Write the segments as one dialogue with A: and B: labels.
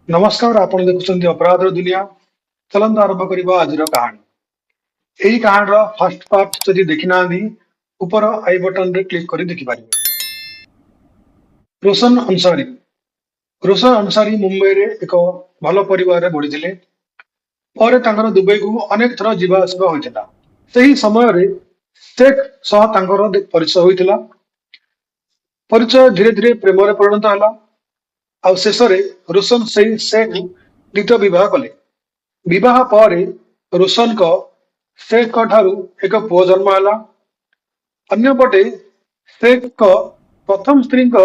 A: ନମସ୍କାର, ଆପଣ ଦେଖୁଛନ୍ତି ଅପରାଧର ଦୁନିଆ। ଚାଲନ୍ତୁ ଆରମ୍ଭ କରିବା ଆଜିର କାହାଣୀ। ଏହି କାହାଣୀର ଫାର୍ଷ୍ଟ ପାର୍ଟ ଯଦି ଦେଖିନାହାନ୍ତି, ଉପର I ବଟନରେ କ୍ଲିକ୍ କରି ଦେଖିପାରିବେ। ରୋଶନ ଅନ୍ସାରୀ। ରୋଶନ ଅନ୍ସାରୀ ମୁମ୍ବାଇରେ ଏକ ଭଲ ପରିବାରରେ ବଢିଥିଲେ। ପରେ ତାଙ୍କର ଦୁବାଇକୁ ଅନେକ ଥର ଯିବା ଆସିବା ହୋଇଥିଲା। ସେହି ସମୟରେ ଶେଖ ସହ ତାଙ୍କର ପରିଚୟ ହୋଇଥିଲା। ପରିଚୟ ଧୀରେ ଧୀରେ ପ୍ରେମରେ ପରିଣତ ହେଲା ଆଉ ଶେଷରେ ରୋଶନ ସେହି ଶେଖ ଦ୍ୱିତୀୟ ବିବାହ କଲେ। ବିବାହ ପରେ ରୋଶନଙ୍କ ଶେଖଙ୍କ ଠାରୁ ଏକ ପୁଅ ଜନ୍ମ ହେଲା। ଅନ୍ୟପଟେ ଶେଖଙ୍କ ପ୍ରଥମ ସ୍ତ୍ରୀଙ୍କ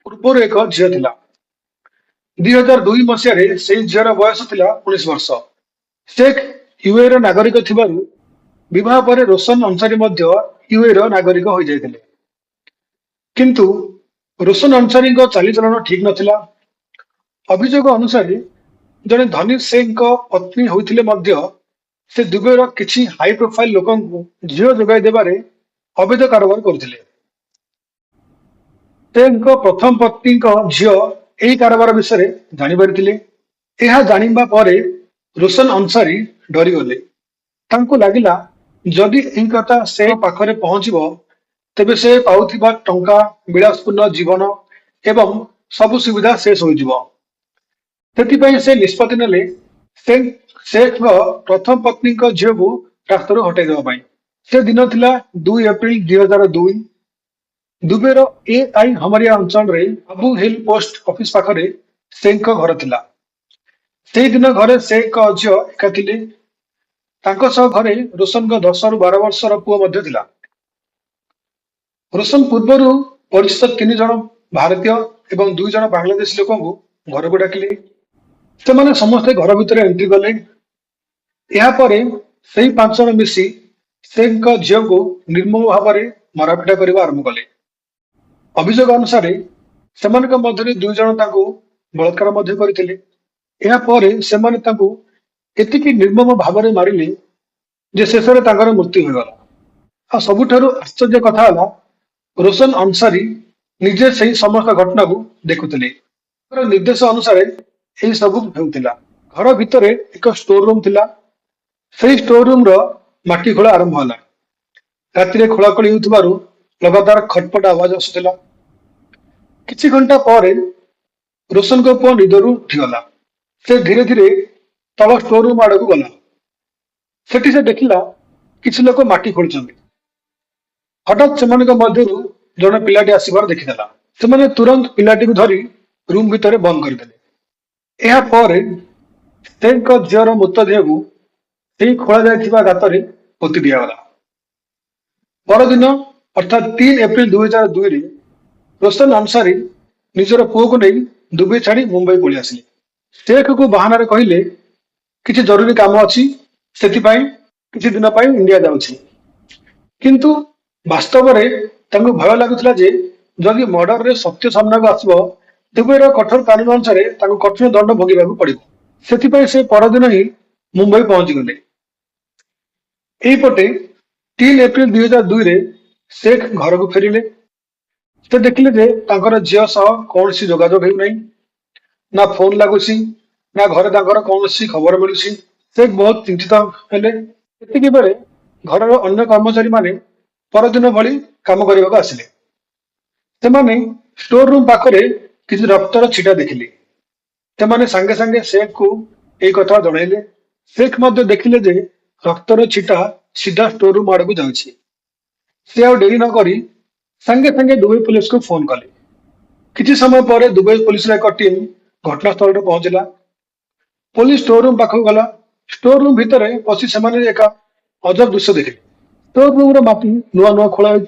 A: ପୂର୍ବରୁ ଏକ ଝିଅ ଥିଲା। 2002 ମସିହାରେ ସେହି ଝିଅର ବୟସ ଥିଲା 19 ବର୍ଷ। ଶେଖ ୟୁଏଇର ନାଗରିକ ଥିବାରୁ ବିବାହ ପରେ ରୋଶନ ଅନ୍ସାରୀ ମଧ୍ୟ ୟୁଏଇର ନାଗରିକ ହୋଇଯାଇଥିଲେ। କିନ୍ତୁ ରୋଶନ ଅନ୍ସାରୀଙ୍କ ଚାଲିଚଳନ ଠିକ ନଥିଲା। ଅଭିଯୋଗ ଅନୁସାରେ, ଜଣେ ଧନୀ ଶେଖଙ୍କ ପତ୍ନୀ ହୋଇଥିଲେ ମଧ୍ୟ ସେ ଦୁବାଇର କିଛି ହାଇ ପ୍ରୋଫାଇଲ ଲୋକଙ୍କୁ ଝିଅ ଯୋଗାଇ ଦେବାରେ ଅବୈଧ କାରବାର କରୁଥିଲେ। ଶେଖଙ୍କ ପ୍ରଥମ ପତ୍ନୀଙ୍କ ଝିଅ ଏହି କାରବାର ବିଷୟରେ ଜାଣିପାରିଥିଲେ। ଏହା ଜାଣିବା ପରେ ରୋଶନ ଅନ୍ସାରୀ ଡରିଗଲେ। ତାଙ୍କୁ ଲାଗିଲା, ଯଦି ଏହି କଥା ସେ ପାଖରେ ପହଞ୍ଚିବ, ତେବେ ସେ ପାଉଥିବା ଟଙ୍କା, ବିଳାସପୂର୍ଣ୍ଣ ଜୀବନ ଏବଂ ସବୁ ସୁବିଧା ଶେଷ ହୋଇଯିବ। ସେଥିପାଇଁ ସେ ନିଷ୍ପତ୍ତି ନେଲେ ଶେଖଙ୍କ ପ୍ରଥମ ପତ୍ନୀଙ୍କ ଝିଅକୁ ରାସ୍ତାରୁ ହଟାଇ ଦେବା ପାଇଁ। ସେ ଦିନ ଥିଲା 2 ଏପ୍ରିଲ 2002। ଦୁବାଇର ଏ I ହମରିଆ ଅଞ୍ଚଳରେ ଆବୁ ହିଲ ପୋଷ୍ଟ ଅଫିସ ପାଖରେ ଶେଖଙ୍କ ଘର ଥିଲା। ସେଇଦିନ ଘରେ ଶେଖଙ୍କ ଝିଅ ଏକା ଥିଲେ। ତାଙ୍କ ସହ ଘରେ ରୋଶନଙ୍କ 10ରୁ 12 ବର୍ଷର ପୁଅ ମଧ୍ୟ ଥିଲା। ରୋଶନ ପୂର୍ବରୁ ପରିଚିତ ତିନି ଜଣ ଭାରତୀୟ ଏବଂ ଦୁଇ ଜଣ ବାଂଲାଦେଶୀ ଲୋକଙ୍କୁ ଘରକୁ ଡାକିଲେ। ସେମାନେ ସମସ୍ତେ ଘର ଭିତରେ ଏଣ୍ଟ୍ରି କଲେ। ଏହାପରେ ସେହି ପାଞ୍ଚ ଜଣ ମିଶି ଶେଖଙ୍କ ଝିଅକୁ ନିର୍ମମ ଭାବରେ ମାରପିଟା କରିବା ଆରମ୍ଭ କଲେ। ଅଭିଯୋଗ ଅନୁସାରେ, ସେମାନଙ୍କ ମଧ୍ୟରେ ଦୁଇ ଜଣ ତାଙ୍କୁ ବଳାତ୍କାର ମଧ୍ୟ କରିଥିଲେ। ଏହାପରେ ସେମାନେ ତାଙ୍କୁ ଏତିକି ନିର୍ମମ ଭାବରେ ମାରିଲେ ଯେ ଶେଷରେ ତାଙ୍କର ମୃତ୍ୟୁ ହୋଇଗଲା। ଆଉ ସବୁଠାରୁ ଆଶ୍ଚର୍ଯ୍ୟ କଥା ହେଲା, ରୋଶନ ଅନ୍ସାରୀ ନିଜେ ସେହି ସମସ୍ତ ଘଟଣାକୁ ଦେଖୁଥିଲେ। ତାଙ୍କର ନିର୍ଦ୍ଦେଶ ଅନୁସାରେ ଏହି ସବୁ ହେଉଥିଲା। ଘର ଭିତରେ ଏକ ଷ୍ଟୋର ରୁମ ଥିଲା। ସେହି ଷ୍ଟୋର ରୁମର ମାଟି ଖୋଳା ଆରମ୍ଭ ହେଲା। ରାତିରେ ଖୋଳାଖୋଳି ହେଉଥିବାରୁ ଲଗାତାର ଖଟପଟ ଆବାଜ ଆସୁଥିଲା। କିଛି ଘଣ୍ଟା ପରେ ରୋଶନଙ୍କ ପୁଅ ନିଦରୁ ଉଠିଗଲା। ସେ ଧୀରେ ଧୀରେ ତଳ ଷ୍ଟୋର ରୁମ ଆଡକୁ ଗଲା। ସେଠି ସେ ଦେଖିଲା, କିଛି ଲୋକ ମାଟି ଖୋଳୁଛନ୍ତି। ହଠାତ୍ ସେମାନଙ୍କ ମଧ୍ୟରୁ ଜଣେ ପିଲାଟି ଆସିବାର ଦେଖିଦେଲା। ସେମାନେ ତୁରନ୍ତ ପିଲାଟିକୁ ଧରି ରୁମ ଭିତରେ ବନ୍ଦ କରିଦେଲେ। ଏହା ପରେ ଶେଖଙ୍କ ଝିଅର ମୃତଦେହକୁ ସେହି ଖୋଳା ଯାଇଥିବା ଗାତରେ ପୋତି ଦିଆଗଲା। ପରଦିନ ଅର୍ଥାତ୍ 3 ଏପ୍ରିଲ 2002ରେ ରୋଶନ ଅନ୍ସାରୀ ନିଜର ପୁଅକୁ ନେଇ ଦୁବାଇ ଛାଡି ମୁମ୍ବାଇ ପଳେଇ ଆସିଲେ। ଶେଖକୁ ବାହାନାରେ କହିଲେ, କିଛି ଜରୁରୀ କାମ ଅଛି, ସେଥିପାଇଁ କିଛି ଦିନ ପାଇଁ ଇଣ୍ଡିଆ ଯାଉଛି। କିନ୍ତୁ ବାସ୍ତବରେ ତାଙ୍କୁ ଭୟ ଲାଗୁଥିଲା ଯେ ଯଦି ମର୍ଡରରେ ସତ୍ୟ ସାମ୍ନାକୁ ଆସିବ, ଦୁବାଇର କଠୋର କାନୁନ ଅନୁସାରେ ତାଙ୍କୁ କଠିନ ଦଣ୍ଡ ଭୋଗିବାକୁ ପଡିବ। ସେଥିପାଇଁ ସେ ପରଦିନ ହିଁ ମୁମ୍ବାଇ ପହଞ୍ଚିଗଲେ। ଏଇପଟେ 3 ଏପ୍ରିଲ 2002ରେ ଶେଖ ଘରକୁ ଫେରିଲେ। ସେ ଦେଖିଲେ ଯେ ତାଙ୍କର ଝିଅ ସହ କୌଣସି ଯୋଗାଯୋଗ ହେଉନାହିଁ। ନା ଫୋନ ଲାଗୁଛି, ନା ଘରେ ତାଙ୍କର କୌଣସି ଖବର ମିଳୁଛି। ସେ ବହୁତ ଚିନ୍ତିତ ହେଲେ। ଏତିକି ବେଳେ ଘରର ଅନ୍ୟ କର୍ମଚାରୀ ମାନେ ପରଦିନ ଭଳି କାମ କରିବାକୁ ଆସିଲେ। ସେମାନେ ଷ୍ଟୋର ରୁମ ପାଖରେ କିଛି ରକ୍ତର ଛିଟା ଦେଖିଲେ। ସେମାନେ ସାଙ୍ଗେ ସାଙ୍ଗେ ଶେଖକୁ ଏହି କଥା ଜଣାଇଲେ। ଶେଖ ମଧ୍ୟ ଦେଖିଲେ ଯେ ରକ୍ତର ଛିଟା ସିଧା ଷ୍ଟୋର ରୁମ ଆଡକୁ ଯାଉଛି। ସେ ଆଉ ଡେରି ନ କରି ସାଙ୍ଗେ ସାଙ୍ଗେ ଦୁବାଇ ପୋଲିସକୁ ଫୋନ କଲେ। କିଛି ସମୟ ପରେ ଦୁବାଇ ପୋଲିସର ଏକ ଟିମ୍ ଘଟଣାସ୍ଥଳରେ ପହଞ୍ଚିଲା। ପୋଲିସ ଷ୍ଟୋର ରୁମ ପାଖକୁ ଗଲା। ଷ୍ଟୋର ରୁମ ଭିତରେ ପଶି ସେମାନେ ଏକ ଅଜବ ଦୃଶ୍ୟ ଦେଖିଲେ। ଷ୍ଟୋର ରୁମର ମାଟି ନୂଆ ନୂଆ ଖୋଳା ହୋଇ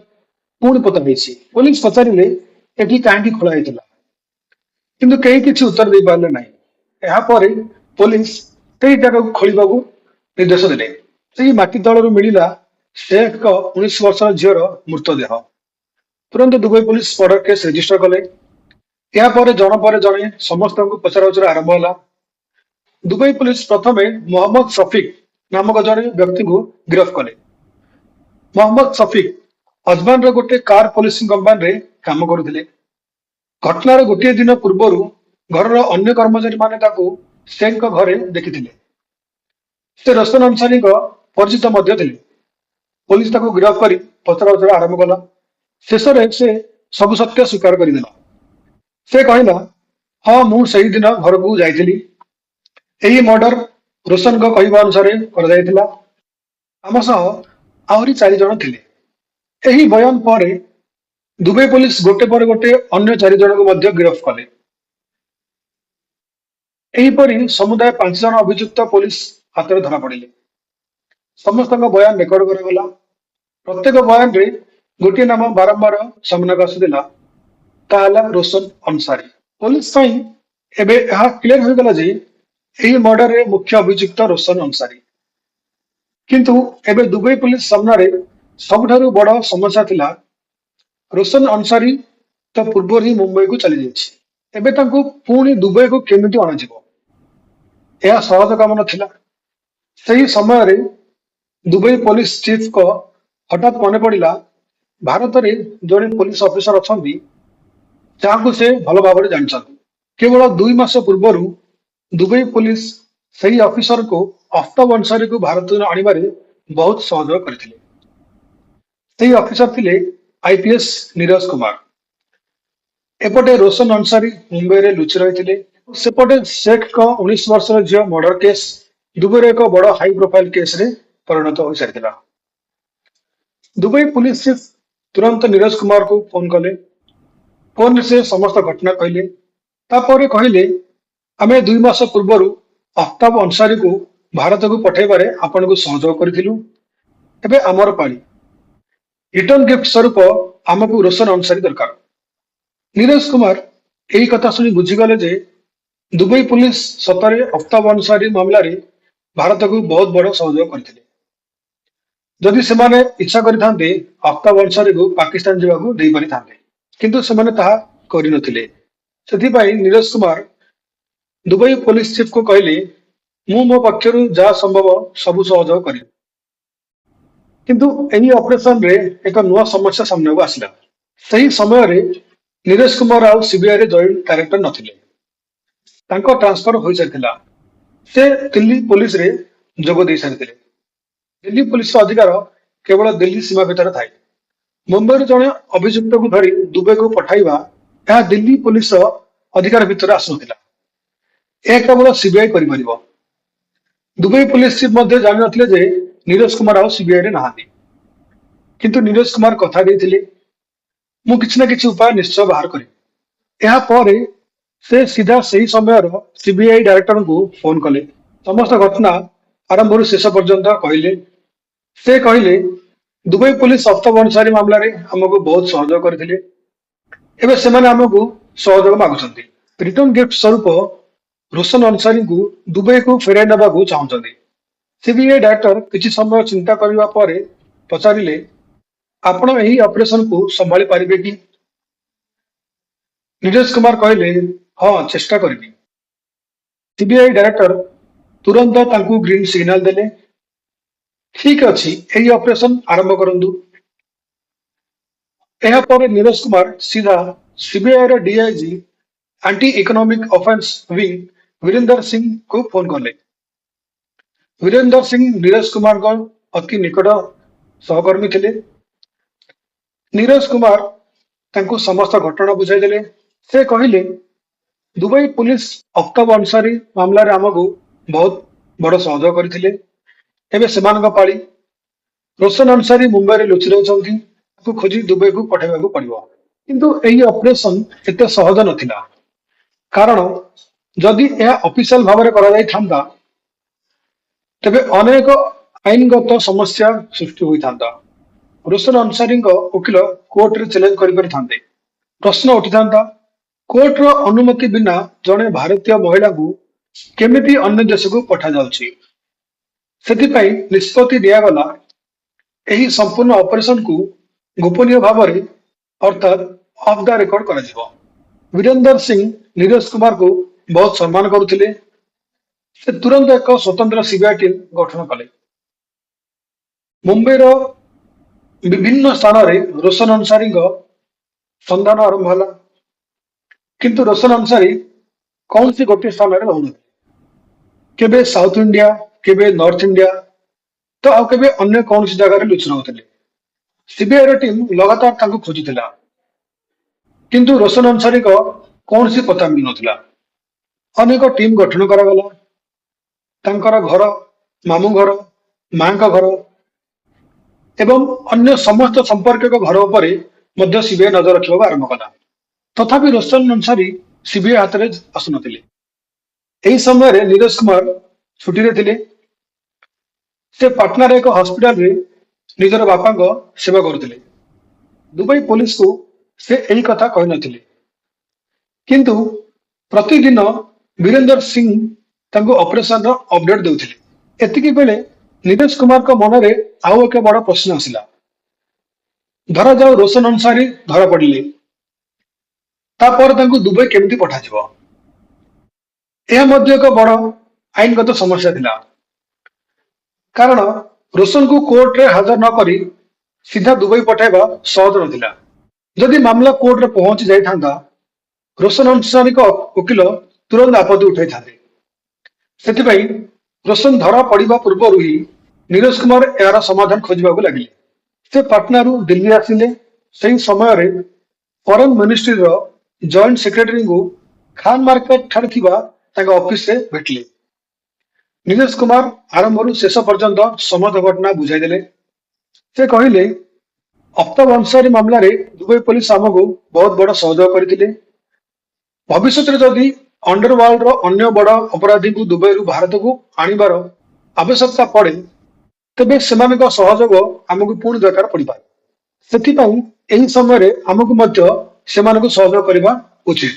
A: ପୁଣି ପୋତା ହେଇଛି। ପୋଲିସ ପଚାରିଲେ, ଏଠି କାହିଁକି ଖୋଳା ହେଇଥିଲା? କିନ୍ତୁ କେହି କିଛି ଉତ୍ତର ଦେଇପାରିଲେ ନାହିଁ। ଏହାପରେ ପୋଲିସ ସେଇ ଜାଗାକୁ ଖୋଳିବାକୁ ନିର୍ଦ୍ଦେଶ ଦେଲେ। ସେହି ମାଟି ତଳରୁ ମିଳିଲା ଶେଖଙ୍କ 19 ବର୍ଷର ଝିଅର ମୃତଦେହ। ତୁରନ୍ତ Dubai police murder case register କଲେ। ଏହାପରେ ଜଣ ପରେ ଜଣେ ସମସ୍ତଙ୍କୁ ପଚରାଉଚରା ଆରମ୍ଭ ହେଲା। ଦୁବାଇ ପୋଲିସ ପ୍ରଥମେ ମହମ୍ମଦ ସଫିକ ନାମକ ଜଣେ ବ୍ୟକ୍ତିଙ୍କୁ ଗିରଫ କଲେ। ମହମ୍ମଦ ସଫିକ ଅଜମାନର ଗୋଟେ କାର ପଲିସିଂ କମ୍ପାନୀରେ କାମ କରୁଥିଲେ। ଘଟଣାର ଗୋଟିଏ ଦିନ ପୂର୍ବରୁ ଘରର ଅନ୍ୟ କର୍ମଚାରୀମାନେ ତାକୁ ଶେଖଙ୍କ ଘରେ ଦେଖିଥିଲେ। ସେ ରୋଶନ ଅନସାରୀଙ୍କ ପରିଚିତ ମଧ୍ୟ ଥିଲେ। ପୋଲିସ ତାକୁ ଗିରଫ କରି ପଚରାଉଚରା ଆରମ୍ଭ କଲା। ଶେଷରେ ସେ ସବୁ ସତ୍ୟ ସ୍ୱୀକାର କରିଦେଲା। ସେ କହିଲା, ହଁ, ମୁଁ ସେଇଦିନ ଘରକୁ ଯାଇଥିଲି। ଏହି ମର୍ଡର ରୋଶନଙ୍କ କହିବା ଅନୁସାରେ କରାଯାଇଥିଲା। ଆମ ସହ ଆହୁରି 4 ଜଣ ଥିଲେ। ଏହି ବୟାନ ପରେ ଦୁବାଇ ପୋଲିସ ଗୋଟେ ପରେ ଗୋଟେ ଅନ୍ୟ 4 ଜଣଙ୍କୁ ମଧ୍ୟ ଗିରଫ କଲେ। ଏହିପରି ସମୁଦାୟ 5 ଜଣ ଅଭିଯୁକ୍ତ ପୋଲିସ ହାତରେ ଧରା ପଡ଼ିଲେ। ସମସ୍ତଙ୍କ ବୟାନ ରେକର୍ଡ କରାଗଲା। ପ୍ରତ୍ୟେକ ବୟାନରେ ଗୋଟିଏ ନାମ ବାରମ୍ବାର ସାମ୍ନାକୁ ଆସୁଥିଲା, ତାହା ହେଲା ରୋଶନ ଅନସାରୀ। ପୋଲିସ ପାଇଁ ଏବେ ଏହା କ୍ଲିୟର ହୋଇଗଲା ଯେ ଏହି ମର୍ଡରରେ ମୁଖ୍ୟ ଅଭିଯୁକ୍ତ ରୋଶନ ଅନସାରୀ। କିନ୍ତୁ ଏବେ ଦୁବାଇ ପୋଲିସ ସାମ୍ନାରେ ସବୁଠାରୁ ବଡ ସମସ୍ୟା ଥିଲା, ରୋଶନ ଅନସାରୀ ତ ପୂର୍ବରୁ ହିଁ ମୁମ୍ବାଇକୁ ଚାଲିଯାଇଛି। ଏବେ ତାଙ୍କୁ ପୁଣି ଦୁବାଇକୁ କେମିତି ଅଣାଯିବ? ଏହା ସହଜ କାମ ନଥିଲା। ସେହି ସମୟରେ ଦୁବାଇ ପୋଲିସ ଚିଫଙ୍କ ହଠାତ୍ ମନେ ପଡ଼ିଲା, ଭାରତରେ ଜଣେ ପୋଲିସ ଅଫିସର ଅଛନ୍ତି, ଯାହାକୁ ସେ ଭଲ ଭାବରେ ଜାଣିଛନ୍ତି। କେବଳ 2 ମାସ ପୂର୍ବରୁ ଦୁବାଇ ପୋଲିସ ସେହି ଅଫିସରକୁ ଅଫତାବ ଅନସାରୀକୁ ଭାରତକୁ ଆଣିବାରେ ବହୁତ ସହଯୋଗ କରିଥିଲେ। ସେହି ଅଫିସର ଥିଲେ ଆଇପିଏସ୍ ନୀରଜ କୁମାର। ଏପଟେ ରୋଶନ ଅନସାରୀ ମୁମ୍ବାଇରେ ଲୁଚି ରହିଥିଲେ, ସେପଟେ ଶେଖଙ୍କ 19 ବର୍ଷର ଝିଅ ମର୍ଡର କେସ୍ ଦୁବାଇର ଏକ ବଡ ହାଇ ପ୍ରୋଫାଇଲ କେସରେ ପରିଣତ ହୋଇସାରିଥିଲା। ଦୁବାଇ ପୋଲିସ ଚିଫ ତୁରନ୍ତ ନୀରଜ କୁମାରକୁ ଫୋନ କଲେ। ଫୋନରେ ସେ ସମସ୍ତ ଘଟଣା କହିଲେ। ତାପରେ କହିଲେ, ଆମେ 2 ମାସ ପୂର୍ବରୁ ଅଫତାବ ଅନସାରୀକୁ ଭାରତକୁ ପଠାଇବାରେ ଆପଣଙ୍କୁ ସହଯୋଗ କରିଥିଲୁ। ଏବେ ଆମର ପାଳି। ରିଟର୍ନ ଗିଫ୍ଟ ସ୍ୱରୂପ ଆମକୁ ରୋଶନ ଅନସାରୀ ଦରକାର। ନୀରଜ କୁମାର ଏହି କଥା ଶୁଣି ବୁଝିଗଲେ ଯେ ଦୁବାଇ ପୋଲିସ ସତରେ ଅଫତାବ ଅନସାରୀ ମାମଲାରେ ଭାରତକୁ ବହୁତ ବଡ ସହଯୋଗ କରିଥିଲେ। ଯଦି ସେମାନେ ଇଚ୍ଛା କରିଥାନ୍ତେ, ଅଫତାବ ଅନସାରୀକୁ ପାକିସ୍ତାନ ଯିବାକୁ ଦେଇପାରିଥାନ୍ତେ। କିନ୍ତୁ ସେମାନେ ତାହା କରିନଥିଲେ। ସେଥିପାଇଁ ନୀରଜ କୁମାର ଦୁବାଇ ପୋଲିସ ଚିଫଙ୍କୁ କହିଲେ, ମୁଁ ମୋ ପକ୍ଷରୁ ଯାହା ସମ୍ଭବ ସବୁ ସହଯୋଗ କରିବି। କିନ୍ତୁ ଏହି ଅପରେସନରେ ଏକ ନୂଆ ସମସ୍ୟା ସାମ୍ନାକୁ ଆସିଲା। ସେହି ସମୟରେ ନୀରଜ କୁମାର ଆଉ ସିବିଆଇରେ ଜଏଣ୍ଟ ଡାଇରେକ୍ଟର ନଥିଲେ। ତାଙ୍କ ଟ୍ରାନ୍ସଫର ହୋଇସାରିଥିଲା। ସେ ଦିଲ୍ଲୀ ପୋଲିସରେ ଯୋଗ ଦେଇ ସାରିଥିଲେ। ଦିଲ୍ଲୀ ପୋଲିସର ଅଧିକାର କେବଳ ଦିଲ୍ଲୀ ସୀମା ଭିତରେ ଥାଏ। ମୁମ୍ବାଇରୁ ଜଣେ ଅଭିଯୁକ୍ତକୁ ଧରି ଦୁବାଇକୁ ପଠାଇବା, ଏହା ଦିଲ୍ଲୀ ପୋଲିସର ଅଧିକାର ଭିତରେ ଆସୁନଥିଲା। ଏହା କେବଳ ସିବିଆଇ କରିପାରିବ। ଦୁବାଇ ପୋଲିସ ଚିଫ୍ ମଧ୍ୟ ଜାଣିନଥିଲେ ଯେ ନୀରଜ କୁମାର ଆଉ ସିବିଆଇରେ ନାହାନ୍ତି। କିନ୍ତୁ ନୀରଜ କୁମାର କଥା ଦେଇଥିଲେ, ମୁଁ କିଛି ନା କିଛି ଉପାୟ ନିଶ୍ଚୟ ବାହାର କରିବି। ଏହା ପରେ ସେ ସିଧା ସେହି ସମୟର ସିବିଆଇ ଡାଇରେକ୍ଟରଙ୍କୁ ଫୋନ କଲେ। ସମସ୍ତ ଘଟଣା ଆରମ୍ଭରୁ ଶେଷ ପର୍ଯ୍ୟନ୍ତ କହିଲେ। ସେ କହିଲେ, ଦୁବାଇ ପୋଲିସ ଅଫତାବ ଅନସାରୀ ମାମଲାରେ ଆମକୁ ବହୁତ ସହଯୋଗ କରିଥିଲେ। ଏବେ ସେମାନେ ଆମକୁ ସହଯୋଗ ମାଗୁଛନ୍ତି। ରିଟର୍ନ ଗିଫ୍ଟ ସ୍ୱରୂପ ରୋଶନ ଅନସାରୀଙ୍କୁ ଦୁବାଇକୁ ଫେରାଇ ନେବାକୁ ଚାହୁଁଛନ୍ତି। ସିବିଆଇ ଡାଇରେକ୍ଟର କିଛି ସମୟ ଚିନ୍ତା କରିବା ପରେ ପଚାରିଲେ, ଆପଣ ଏହି ଅପରେସନକୁ ସମ୍ଭାଳି ପାରିବେ କି? ନୀରଜ କୁମାର କହିଲେ, ହଁ, ଚେଷ୍ଟା କରିବି। ସିବିଆଇ ଡାଇରେକ୍ଟର ତୁରନ୍ତ ତାଙ୍କୁ ଗ୍ରୀନ ସିଗ୍ନାଲ ଦେଲେ। ଠିକ ଅଛି, ଏହି ଅପରେସନ ଆରମ୍ଭ କରନ୍ତୁ। ଏହାପରେ ନୀରଜ କୁମାର ସିଧା ସିବିଆଇର DIG, anti economic offence wing Virender ସିଂଙ୍କୁ ଫୋନ କଲେ। ବୀରେନ୍ଦର ସିଂ ନୀରଜ କୁମାରଙ୍କ ଅତି ନିକଟ ସହକର୍ମୀ ଥିଲେ। ନୀରଜ କୁମାର ତାଙ୍କୁ ସମସ୍ତ ଘଟଣା ବୁଝାଇଦେଲେ। ସେ କହିଲେ, ଦୁବାଇ ପୋଲିସ ଅଫତାବ ଅନସାରୀ ମାମଲାରେ ଆମକୁ ବହୁତ ବଡ ସହଯୋଗ କରିଥିଲେ। ଏବେ ସେମାନଙ୍କ ପାଳି। ରୋଶନ ଅନସାରୀ ମୁମ୍ବାଇରେ ଲୁଚି ରହିଛନ୍ତି। ତାକୁ ଖୋଜି ଦୁବାଇକୁ ପଠାଇବାକୁ ପଡିବ। କିନ୍ତୁ ଏହି ଅପରେସନ ଏତେ ସହଜ ନଥିଲା, କାରଣ ଯଦି ଏହା ଅଫିସିଆଲ ଭାବରେ କରାଯାଇଥାନ୍ତା, ତେବେ ଅନେକ ଆଇନଗତ ସମସ୍ୟା ସୃଷ୍ଟି ହୋଇଥାନ୍ତା। ରୋଶନ ଅନସାରୀଙ୍କ ଓକିଲ କୋର୍ଟରେ ଚ୍ୟାଲେଞ୍ଜ କରିପାରିଥାନ୍ତେ। ପ୍ରଶ୍ନ ଉଠିଥାନ୍ତା, କୋର୍ଟର ଅନୁମତି ବିନା ଜଣେ ଭାରତୀୟ ମହିଳାଙ୍କୁ କେମିତି ଅନ୍ୟ ଦେଶକୁ ପଠାଯାଉଛି? ସେଥିପାଇଁ ନିଷ୍ପତ୍ତି ନିଆଗଲା, ଏହି ସମ୍ପୂର୍ଣ୍ଣ ଅପରେସନକୁ ଗୋପନୀୟ ଭାବରେ, ଅର୍ଥାତ୍ ଅଫ୍ the record କରାଯିବ। ବୀରେନ୍ଦର ସିଂ ନୀରଜ କୁମାରକୁ ବହୁତ ସମ୍ମାନ କରୁଥିଲେ। ସେ ତୁରନ୍ତ ଏକ ସ୍ୱତନ୍ତ୍ର ସିବିଆଇ ଟିମ୍ ଗଠନ କଲେ। ମୁମ୍ବାଇର ବିଭିନ୍ନ ସ୍ଥାନରେ ରୋଶନ ଅନସାରୀଙ୍କ ସନ୍ଧାନ ଆରମ୍ଭ ହେଲା। କିନ୍ତୁ ରୋଶନ ଅନସାରୀ କୌଣସି ଗୋଟିଏ ସ୍ଥାନରେ ରହୁନଥିଲେ। କେବେ ସାଉଥ ଇଣ୍ଡିଆ, କେବେ ନର୍ଥ ଇଣ୍ଡିଆ ତ ଆଉ କେବେ ଅନ୍ୟ କୌଣସି ଜାଗାରେ ଲୁଚି ରହୁଥିଲେ। ସିବିଆଇର ଟିମ୍ ଲଗାତାର ତାଙ୍କୁ ଖୋଜୁଥିଲା, କିନ୍ତୁ ରୋଶନ ଅନ୍ସାରୀଙ୍କ କୌଣସି ପତ୍ତା ମିଳୁନଥିଲା। ଅନେକ ଟିମ୍ ଗଠନ କରାଗଲା। ତାଙ୍କର ଘର, ମାମୁଁ ଘର, ମାଙ୍କ ଘର ଏବଂ ଅନ୍ୟ ସମସ୍ତ ସମ୍ପର୍କୀୟଙ୍କ ଘର ଉପରେ ମଧ୍ୟ ସିବିଆଇ ନଜର ରଖିବାକୁ ଆରମ୍ଭ କଲା। ତଥାପି ରୋଶନ ଅନ୍ସାରୀ ସିବିଆଇ ହାତରେ ଆସୁନଥିଲେ। ଏହି ସମୟରେ ନୀରଜ କୁମାର ଛୁଟିରେ ଥିଲେ। ସେ ପାଟନାର ଏକ ହସ୍ପିଟାଲରେ ନିଜର ବାପାଙ୍କ ସେବା କରୁଥିଲେ। ଦୁବାଇ ପୋଲିସକୁ ସେ ଏହି କଥା କହିନଥିଲେ, କିନ୍ତୁ ପ୍ରତିଦିନ ବୀରେନ୍ଦର ସିଂ ତାଙ୍କୁ ଅପରେସନର ଅପଡେଟ ଦେଉଥିଲେ। ଏତିକି ବେଳେ ନୀରଜ କୁମାରଙ୍କ ମନରେ ଆଉ ଏକ ବଡ ପ୍ରଶ୍ନ ଆସିଲା। ଧରାଯାଉ ରୋଶନ ଅନ୍ସାରୀ ଧରା ପଡ଼ିଲେ, ତାପରେ ତାଙ୍କୁ ଦୁବାଇ କେମିତି ପଠାଯିବ? ଏହା ମଧ୍ୟ ଏକ ବଡ ଆଇନଗତ ସମସ୍ୟା ଥିଲା, କାରଣ ରୋଶନକୁ କୋର୍ଟରେ ହାଜର ନ କରି ସିଧା ଦୁବାଇ ପଠାଇବା ସହଜ ନଥିଲା। ଯଦି ମାମଲା କୋର୍ଟରେ ପହଞ୍ଚି ଯାଇଥାନ୍ତା, ରୋଶନ ଅନ୍ସାରୀଙ୍କ ଓକିଲ ତୁରନ୍ତ ଆପତ୍ତି ଉଠାଇଥାନ୍ତେ। ସେଥିପାଇଁ ରୋଶନ ଧରା ପଡ଼ିବା ପୂର୍ବରୁ ହିଁ ନୀରଜ କୁମାର ଏହାର ସମାଧାନ ଖୋଜିବାକୁ ଲାଗିଲେ। ସେ ପାଟନାରୁ ଦିଲ୍ଲୀ ଆସିଲେ। ସେହି ସମୟରେ ଫରେନ ମିନିଷ୍ଟ୍ରିର ଜଏଣ୍ଟ ସେକ୍ରେଟାରୀଙ୍କୁ ଖାନ ମାର୍କେଟ ଠାରେ ଥିବା ତାଙ୍କ ଅଫିସରେ ଭେଟିଲେ। ନୀରଜ କୁମାର ଆରମ୍ଭରୁ ଶେଷ ପର୍ଯ୍ୟନ୍ତ ସମସ୍ତ ଘଟଣା ବୁଝାଇଦେଲେ। ସେ କହିଲେ, ଅଫତାବ ଅନ୍ସାରୀ ମାମଲାରେ ଦୁବାଇ ପୋଲିସ ଆମକୁ ବହୁତ ବଡ ସହଯୋଗ କରିଥିଲେ। ଭବିଷ୍ୟତରେ ଯଦି ଅଣ୍ଡରୱାର୍ଲଡର ଅନ୍ୟ ବଡ ଅପରାଧୀଙ୍କୁ ଦୁବାଇରୁ ଭାରତକୁ ଆଣିବାର ଆବଶ୍ୟକତା ପଡେ, ତେବେ ସେମାନଙ୍କ ସହଯୋଗ ଆମକୁ ପୁଣି ଦରକାର ପଡିପାରେ। ସେଥିପାଇଁ ଏହି ସମୟରେ ଆମକୁ ମଧ୍ୟ ସେମାନଙ୍କୁ ସହଯୋଗ କରିବା ଉଚିତ।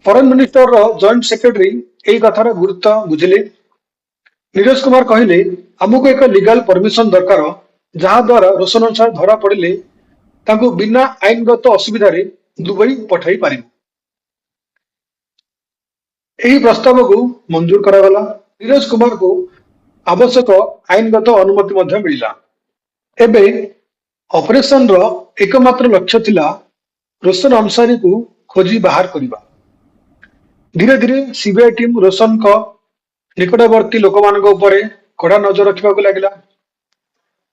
A: ଫରେନ ମିନିଷ୍ଟରର ଜଏଣ୍ଟ ସେକ୍ରେଟାରୀ ଏହି କଥାର ଗୁରୁତ୍ୱ ବୁଝିଲେ। ନୀରଜ କୁମାର କହିଲେ, ଆମକୁ ଏକ ଲିଗାଲ ପରମିଶନ ଦରକାର, ଯାହା ଦ୍ୱାରା ରୋଶନ ଅନ୍ସାରୀ ଧରା ପଡ଼ିଲେ ତାଙ୍କୁ ବିନା ଆଇନଗତ ଅସୁବିଧାରେ ଦୁବାଇ ପଠାଇ ପାରିବୁ। ଏହି ପ୍ରସ୍ତାବକୁ ମଞ୍ଜୁର କରାଗଲା। ନୀରଜ କୁମାରଙ୍କୁ ଆବଶ୍ୟକ ଆଇନଗତ ଅନୁମତି ମଧ୍ୟ ମିଳିଲା। ଏବେ ଅପରେସନର ଏକମାତ୍ର ଲକ୍ଷ୍ୟ ଥିଲା ରୋଶନ ଅନ୍ସାରୀକୁ ଖୋଜି ବାହାର କରିବା। ଧୀରେ ଧୀରେ ସିବିଆଇ ଟିମ୍ ରୋଶନଙ୍କ ନିକଟବର୍ତ୍ତୀ ଲୋକମାନଙ୍କ ଉପରେ କଡା ନଜର ରଖିବାକୁ ଲାଗିଲା।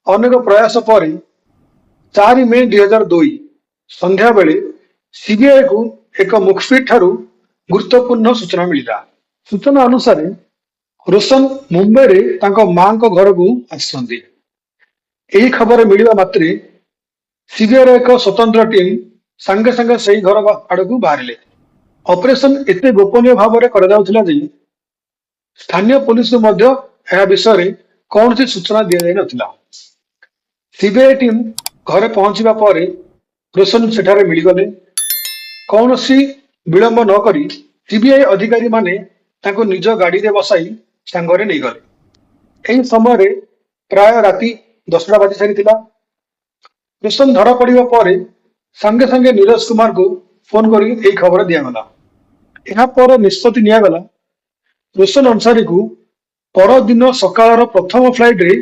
A: ଅନେକ ପ୍ରୟାସ ପରେ 4 ମେ 2002 ସନ୍ଧ୍ୟାବେଳେ ସିବିଆଇକୁ ଏକ ମୁଖବିର ଠାରୁ ଗୁରୁତ୍ୱପୂର୍ଣ୍ଣ ସୂଚନା ମିଳିଲା। ସୂଚନା ଅନୁସାରେ, ରୋଶନ ମୁମ୍ବାଇରେ ତାଙ୍କ ମାଙ୍କ ଘରକୁ ଆସିଛନ୍ତି। ଏହି ଖବର ମିଳିବା ମାତ୍ରେ ସିବିଆଇର ଏକ ସ୍ୱତନ୍ତ୍ର ଟିମ୍ ସାଙ୍ଗେ ସାଙ୍ଗେ ସେହି ଘର ଆଡକୁ ବାହାରିଲେ। ଅପରେସନ ଏତେ ଗୋପନୀୟ ଭାବରେ କରାଯାଉଥିଲା ଯେ ସ୍ଥାନୀୟ ପୋଲିସକୁ ମଧ୍ୟ ଏହା ବିଷୟରେ କୌଣସି ସୂଚନା ଦିଆଯାଇ ନଥିଲା। ସିବିଆଇ ଟିମ୍ ଘରେ ପହଞ୍ଚିବା ପରେ ରୋଶନ ସେଠାରେ ମିଳିଗଲେ। କୌଣସି ବିଳମ୍ବ ନ କରି ସିବିଆଇ ଅଧିକାରୀମାନେ ତାଙ୍କୁ ନିଜ ଗାଡିରେ ବସାଇ ସାଙ୍ଗରେ ନେଇଗଲେ। ଏହି ସମୟରେ ପ୍ରାୟ ରାତି 10ଟା ବାଜି ସାରିଥିଲା। ରୋଶନ ଧରା ପଡ଼ିବା ପରେ ସାଙ୍ଗେ ସାଙ୍ଗେ ନୀରଜ କୁମାରଙ୍କୁ ଫୋନ କରି ଏହି ଖବର ଦିଆଗଲା। ଏହା ପରେ ନିଷ୍ପତ୍ତି ନିଆଗଲା, ରୋଶନ ଅନ୍ସାରୀକୁ ପରଦିନ ସକାଳର ପ୍ରଥମ ଫ୍ଲାଇଟରେ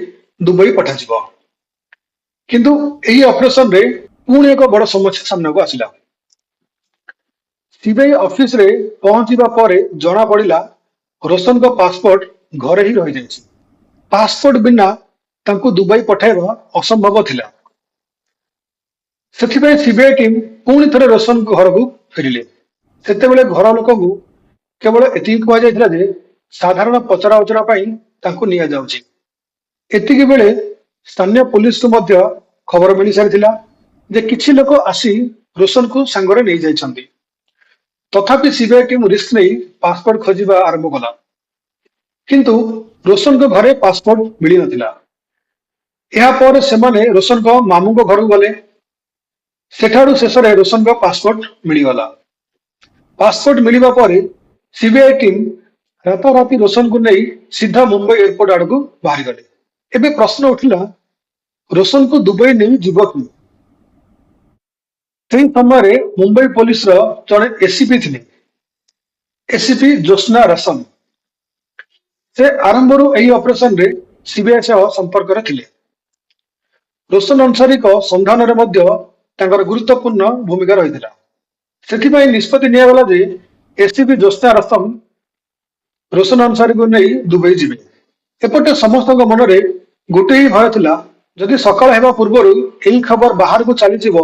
A: ଦୁବାଇ ପଠାଯିବ। କିନ୍ତୁ ଏହି ଅପରେସନରେ ପୁଣି ଏକ ବଡ ସମସ୍ୟା ସାମ୍ନାକୁ ଆସିଲା। ସିବିଆଇ ଅଫିସରେ ପହଞ୍ଚିବା ପରେ ଜଣା ପଡ଼ିଲା, ରୋଶନଙ୍କ ପାସପୋର୍ଟ ଘରେ ହିଁ ରହିଯାଇଛି। ପାସପୋର୍ଟ ବିନା ତାଙ୍କୁ ଦୁବାଇ ପଠାଇବା ଅସମ୍ଭବ ଥିଲା। ସେଥିପାଇଁ ସିବିଆଇ ଟିମ୍ ପୁଣି ଥରେ ରୋଶନଙ୍କ ଘରକୁ ଫେରିଲେ। ସେତେବେଳେ ଘର ଲୋକଙ୍କୁ କେବଳ ଏତିକି କୁହାଯାଇଥିଲା ଯେ ସାଧାରଣ ପଚରା ଉଚରା ପାଇଁ ତାଙ୍କୁ ନିଆଯାଉଛି। ଏତିକି ବେଳେ ସ୍ଥାନୀୟ ପୋଲିସକୁ ମଧ୍ୟ ଖବର ମିଳି ସାରିଥିଲା ଯେ କିଛି ଲୋକ ଆସି ରୋଶନକୁ ସାଙ୍ଗରେ ନେଇଯାଇଛନ୍ତି। ତଥାପି ସିବିଆଇ ଟିମ୍ ରିସ୍କ ନେଇ ପାସପୋର୍ଟ ଖୋଜିବା ଆରମ୍ଭ କଲା, କିନ୍ତୁ ରୋଶନଙ୍କ ଘରେ ପାସପୋର୍ଟ ମିଳିନଥିଲା। ଏହାପରେ ସେମାନେ ରୋଶନଙ୍କ ମାମୁଙ୍କ ଘରକୁ ଗଲେ। ସେଠାରୁ ଶେଷରେ ରୋଶନଙ୍କ ପାସପୋର୍ଟ ମିଳିଗଲା। ପାସପୋର୍ଟ ମିଳିବା ପରେ ସିବିଆଇ ଟିମ୍ ରାତାରାତି ରୋଶନକୁ ନେଇ ସିଧା ମୁମ୍ବାଇ ଏୟାରପୋର୍ଟ ଆଡକୁ ବାହାରିଗଲେ। ଏବେ ପ୍ରଶ୍ନ ଉଠିଲା, ରୋଶନକୁ ଦୁବାଇ ନେଇ ଯିବ କିଏ? ସେହି ସମୟରେ ମୁମ୍ବାଇ ପୋଲିସର ଜଣେ ଏସିପି ଥିଲେ, ଏସିପି ଜ୍ୟୋତ୍ସ୍ନା ରୋଶନ। ସେ ଆରମ୍ଭରୁ ଏହି ଅପରେସନରେ ସିବିଆଇ ସହ ସମ୍ପର୍କରେ ଥିଲେ। ରୋଶନ ଅନ୍ସାରୀଙ୍କ ସନ୍ଧାନରେ ମଧ୍ୟ ତାଙ୍କର ଗୁରୁତ୍ୱପୂର୍ଣ୍ଣ ଭୂମିକା ରହିଥିଲା। ସେଥିପାଇଁ ନିଷ୍ପତ୍ତି ନିଆଗଲା ଯେ ଏସିପି ଜ୍ୟୋତ୍ସ୍ନା ରସମ ରୋଶନ ଅନସାରୀକୁ ନେଇ ଦୁବାଇ ଯିବେ। ଏପଟେ ସମସ୍ତଙ୍କ ମନରେ ଗୋଟିଏ ହିଁ ଭୟ ଥିଲା, ଯଦି ସକାଳ ହେବା ପୂର୍ବରୁ ଏହି ଖବର ବାହାରକୁ ଚାଲିଯିବ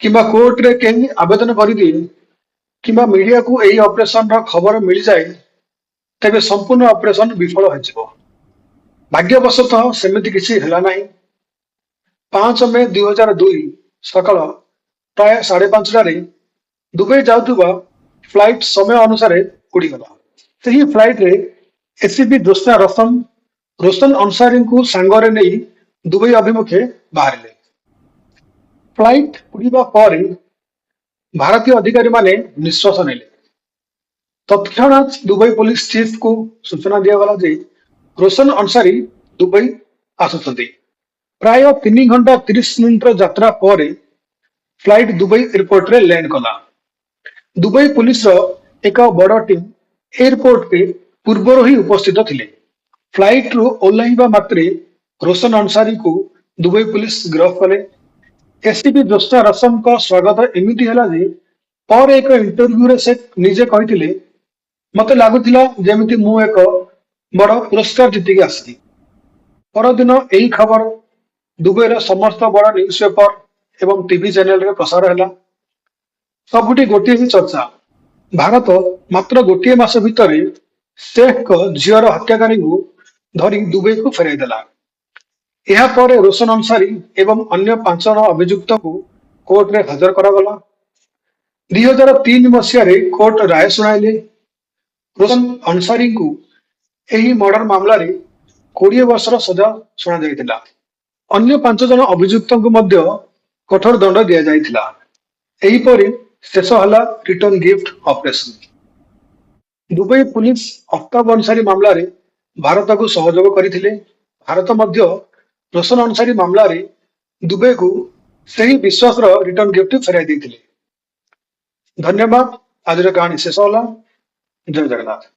A: କିମ୍ବା କୋର୍ଟରେ କେହି ଆବେଦନ କରିଦିଏ କିମ୍ବା ମିଡିଆକୁ ଏହି ଅପରେସନର ଖବର ମିଳିଯାଏ, ତେବେ ସମ୍ପୂର୍ଣ୍ଣ ଅପରେସନ ବିଫଳ ହୋଇଯିବ। ଭାଗ୍ୟବଶତଃ ସେମିତି କିଛି ହେଲା ନାହିଁ। 5 ମେ 2002 ସକାଳ ପ୍ରାୟ 5:30ଟାରେ ଦୁବାଇ ଯାଉଥିବା ଫ୍ଲାଇଟ୍ ସମୟ ଅନୁସାରେ ଉଡ଼ିଗଲା। ସେହି ଫ୍ଲାଇଟରେ ଏସିପି ଜ୍ୟୋତ୍ସ୍ନା ରସମ ରୋଶନ ଅନସାରୀଙ୍କୁ ସାଙ୍ଗରେ ନେଇ ଦୁବାଇ ଅଭିମୁଖେ ବାହାରିଲେ। ଫ୍ଲାଇଟ୍ ଉଡ଼ିବା ପରେ ଭାରତୀୟ ଅଧିକାରୀମାନେ ନିଶ୍ୱାସ ନେଲେ। ତତ୍କ୍ଷଣାତ୍ ଦୁବାଇ ପୋଲିସ ଚିଫଙ୍କୁ ସୂଚନା ଦିଆଗଲା ଯେ ରୋଶନ ଅନସାରୀ ଦୁବାଇ ଆସୁଛନ୍ତି। ପ୍ରାୟ 3 ଘଣ୍ଟା 30 ମିନିଟର ଯାତ୍ରା ପରେ ଫ୍ଲାଇଟ୍ ଦୁବାଇ ଏୟାରପୋର୍ଟରେ ଲ୍ୟାଣ୍ଡ କଲା। ଦୁବାଇ ପୋଲିସର ଏକ ବଡ଼ ଟିମ୍ ଏୟାରପୋର୍ଟରେ ପୂର୍ବରୁ ହିଁ ଉପସ୍ଥିତ ଥିଲେ। ଫ୍ଲାଇଟରୁ ଓହ୍ଲାଇବା ମାତ୍ରେ ରୋଶନ ଅନସାରୀକୁ ଦୁବାଇ ପୋଲିସ ଗିରଫ କଲେ। ଏସିପି ଜ୍ୟୋତ୍ସ୍ନା ରସମଙ୍କ ସ୍ୱାଗତ ଏମିତି ହେଲା ଯେ ପରେ ଏକ ଇଣ୍ଟରଭ୍ୟୁରେ ସେ ନିଜେ କହିଥିଲେ, "ମତେ ଲାଗୁଥିଲା ଯେମିତି ମୁଁ ଏକ ବଡ଼ ପୁରସ୍କାର ଜିତିକି ଆସିଛି।" ପରଦିନ ଏହି ଖବର ଦୁବାଇର ସମସ୍ତ ବଡ଼ ନ୍ୟୁଜ ପେପର ଏବଂ ଟିଭି ଚ୍ୟାନେଲରେ ପ୍ରସାର ହେଲା। ସବୁଠି ଗୋଟିଏ ହିଁ ଚର୍ଚ୍ଚା, ଭାରତ ମାତ୍ର ଗୋଟିଏ ମାସ ଭିତରେ ଶେଖଙ୍କ ଝିଅର ହତ୍ୟାକାରୀଙ୍କୁ ଧରି ଦୁବାଇକୁ ଫେରାଇ ଦେଲା। ଏହାପରେ ରୋଶନ ଅନସାରୀ ଏବଂ ଅନ୍ୟ ପାଞ୍ଚ ଜଣ ଅଭିଯୁକ୍ତଙ୍କୁ କୋର୍ଟରେ ହାଜର କରାଗଲା। 2003 ମସିହାରେ କୋର୍ଟ ରାୟ ଶୁଣାଇଲେ। ରୋଶନ ଅନସାରୀଙ୍କୁ ଏହି ମର୍ଡର ମାମଲାରେ 20 ବର୍ଷର ସଜା ଶୁଣାଯାଇଥିଲା। ଅନ୍ୟ ପାଞ୍ଚ ଜଣ ଅଭିଯୁକ୍ତଙ୍କୁ ମଧ୍ୟ କଠୋର ଦଣ୍ଡ ଦିଆଯାଇଥିଲା। ଏହିପରି ଶେଷ ହେଲା return gift operation. Dubai police Aftab Ansari ମାମଲାରେ ଭାରତକୁ ସହଯୋଗ କରିଥିଲେ। ଭାରତ ମଧ୍ୟ ରୋଶନ ଅନସାରୀ ମାମଲାରେ ଦୁବାଇକୁ ସେହି ବିଶ୍ୱାସର ରିଟର୍ନ ଗିଫ୍ଟ ଫେରାଇ ଦେଇଥିଲେ। ଧନ୍ୟବାଦ। ଆଜିର କାହାଣୀ ଶେଷ ହେଲା। ଜୟ ଜଗନ୍ନାଥ।